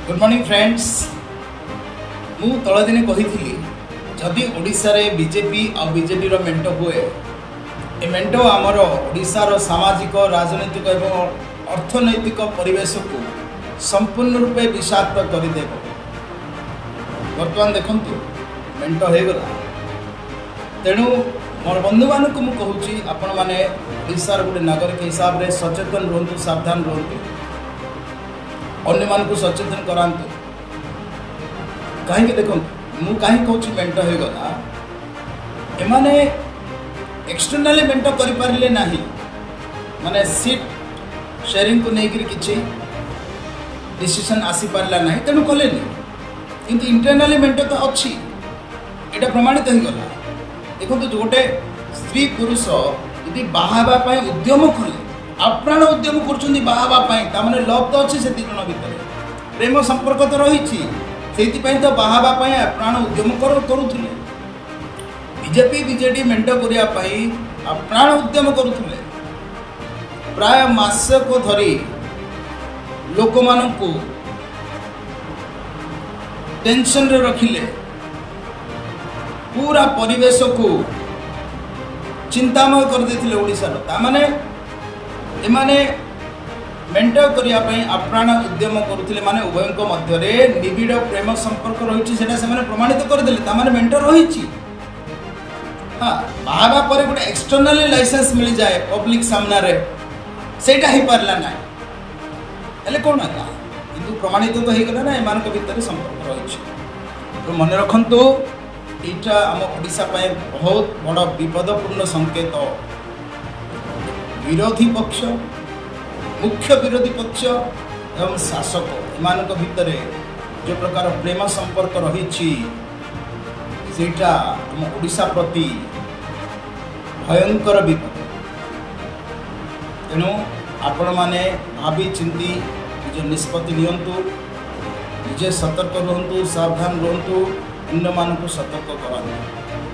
Good morning friends. ମୁଁ ତଳ ଦିନେ କହିଥିଲି, ଯଦି ଓଡ଼ିଶାରେ ବିଜେପି ଆଉ ବିଜେଡ଼ିର ମେଣ୍ଟ ହୁଏ, ଏ ମେଣ୍ଟ ଆମର ଓଡ଼ିଶାର ସାମାଜିକ, ରାଜନୈତିକ ଏବଂ ଅର୍ଥନୈତିକ ପରିବେଶକୁ ସମ୍ପୂର୍ଣ୍ଣ ରୂପେ ବିଷାକ୍ତ କରିଦେବ। ବର୍ତ୍ତମାନ ଦେଖନ୍ତୁ, ମେଣ୍ଟ ହେଇଗଲା। ତେଣୁ ମୋର ବନ୍ଧୁମାନଙ୍କୁ ମୁଁ କହୁଛି, ଆପଣମାନେ ଓଡ଼ିଶାର ଗୋଟେ ନାଗରିକ ହିସାବରେ ସଚେତନ ରୁହନ୍ତୁ, ସାବଧାନ ରୁହନ୍ତୁ, ଅନ୍ୟମାନଙ୍କୁ ସଚେତନ କରାନ୍ତୁ। କାହିଁକି ଦେଖନ୍ତୁ, ମୁଁ କାହିଁକି କହୁଛି ମେଣ୍ଟ ହେଇଗଲା। ଏମାନେ ଏକ୍ସଟର୍ନାଲି ମେଣ୍ଟ କରିପାରିଲେ ନାହିଁ, ମାନେ ସିଟ୍ ସେୟାରିଂକୁ ନେଇକରି କିଛି ଡିସିସନ୍ ଆସିପାରିଲା ନାହିଁ, ତେଣୁ କଲେନି। କିନ୍ତୁ ଇଣ୍ଟରନାଲି ମେଣ୍ଟ ତ ଅଛି, ଏଇଟା ପ୍ରମାଣିତ ହେଇଗଲା। ଦେଖନ୍ତୁ, ଗୋଟେ ସ୍ତ୍ରୀ ପୁରୁଷ ଯଦି ବାହା ହେବା ପାଇଁ ଉଦ୍ୟମ କଲେ, ଆପ୍ରାଣ ଉଦ୍ୟମ କରୁଛନ୍ତି ବାହା ହେବା ପାଇଁ, ତାମାନେ ଲଭ୍ ତ ଅଛି ସେ ଦୁଇ ଜଣ ଭିତରେ, ପ୍ରେମ ସମ୍ପର୍କ ତ ରହିଛି। ସେଇଥିପାଇଁ ତ ବାହା ହେବା ପାଇଁ ଆପ୍ରାଣ ଉଦ୍ୟମ କରୁଥିଲେ। ବିଜେପି ବିଜେଡି ମେଣ୍ଟ କରିବା ପାଇଁ ଆପ୍ରାଣ ଉଦ୍ୟମ କରୁଥିଲେ। ପ୍ରାୟ ମାସକ ଧରି ଲୋକମାନଙ୍କୁ ଟେନସନରେ ରଖିଲେ, ପୁରା ପରିବେଶକୁ ଚିନ୍ତାମୟ କରିଦେଇଥିଲେ ଓଡ଼ିଶାର। ତାମାନେ ଏମାନେ ମେଣ୍ଟ କରିବା ପାଇଁ ଆପ୍ରାଣ ଉଦ୍ୟମ କରୁଥିଲେ, ମାନେ ଉଭୟଙ୍କ ମଧ୍ୟରେ ନିବିଡ଼ ପ୍ରେମ ସମ୍ପର୍କ ରହିଛି, ସେଇଟା ସେମାନେ ପ୍ରମାଣିତ କରିଦେଲେ। ତାମାନେ ମେଣ୍ଟ ରହିଛି। ହଁ, ବାହା ହେବା ପରେ ଗୋଟେ ଏକ୍ସଟର୍ନାଲି ଲାଇସେନ୍ସ ମିଳିଯାଏ ପବ୍ଲିକ ସାମ୍ନାରେ, ସେଇଟା ହେଇପାରିଲା ନାହିଁ। ହେଲେ କ'ଣ ହେଲା? କିନ୍ତୁ ପ୍ରମାଣିତ ତ ହେଇଗଲା ନା, ଏମାନଙ୍କ ଭିତରେ ସମ୍ପର୍କ ରହିଛି। ତ ମନେ ରଖନ୍ତୁ, ଏଇଟା ଆମ ଓଡ଼ିଶା ପାଇଁ ବହୁତ ବଡ଼ ବିପଦପୂର୍ଣ୍ଣ ସଂକେତ। ବିରୋଧୀ ପକ୍ଷ, ମୁଖ୍ୟ ବିରୋଧୀ ପକ୍ଷ ଏବଂ ଶାସକ, ଏମାନଙ୍କ ଭିତରେ ଯେଉଁ ପ୍ରକାର ପ୍ରେମ ସମ୍ପର୍କ ରହିଛି, ସେଇଟା ଆମ ଓଡ଼ିଶା ପ୍ରତି ଭୟଙ୍କର ବିପଦ। ତେଣୁ ଆପଣମାନେ ଭାବି ଚିନ୍ତି ନିଜ ନିଷ୍ପତ୍ତି ନିଅନ୍ତୁ, ନିଜେ ସତର୍କ ରୁହନ୍ତୁ, ସାବଧାନ ରୁହନ୍ତୁ, ଅନ୍ୟମାନଙ୍କୁ ସତର୍କ କରାନ୍ତୁ।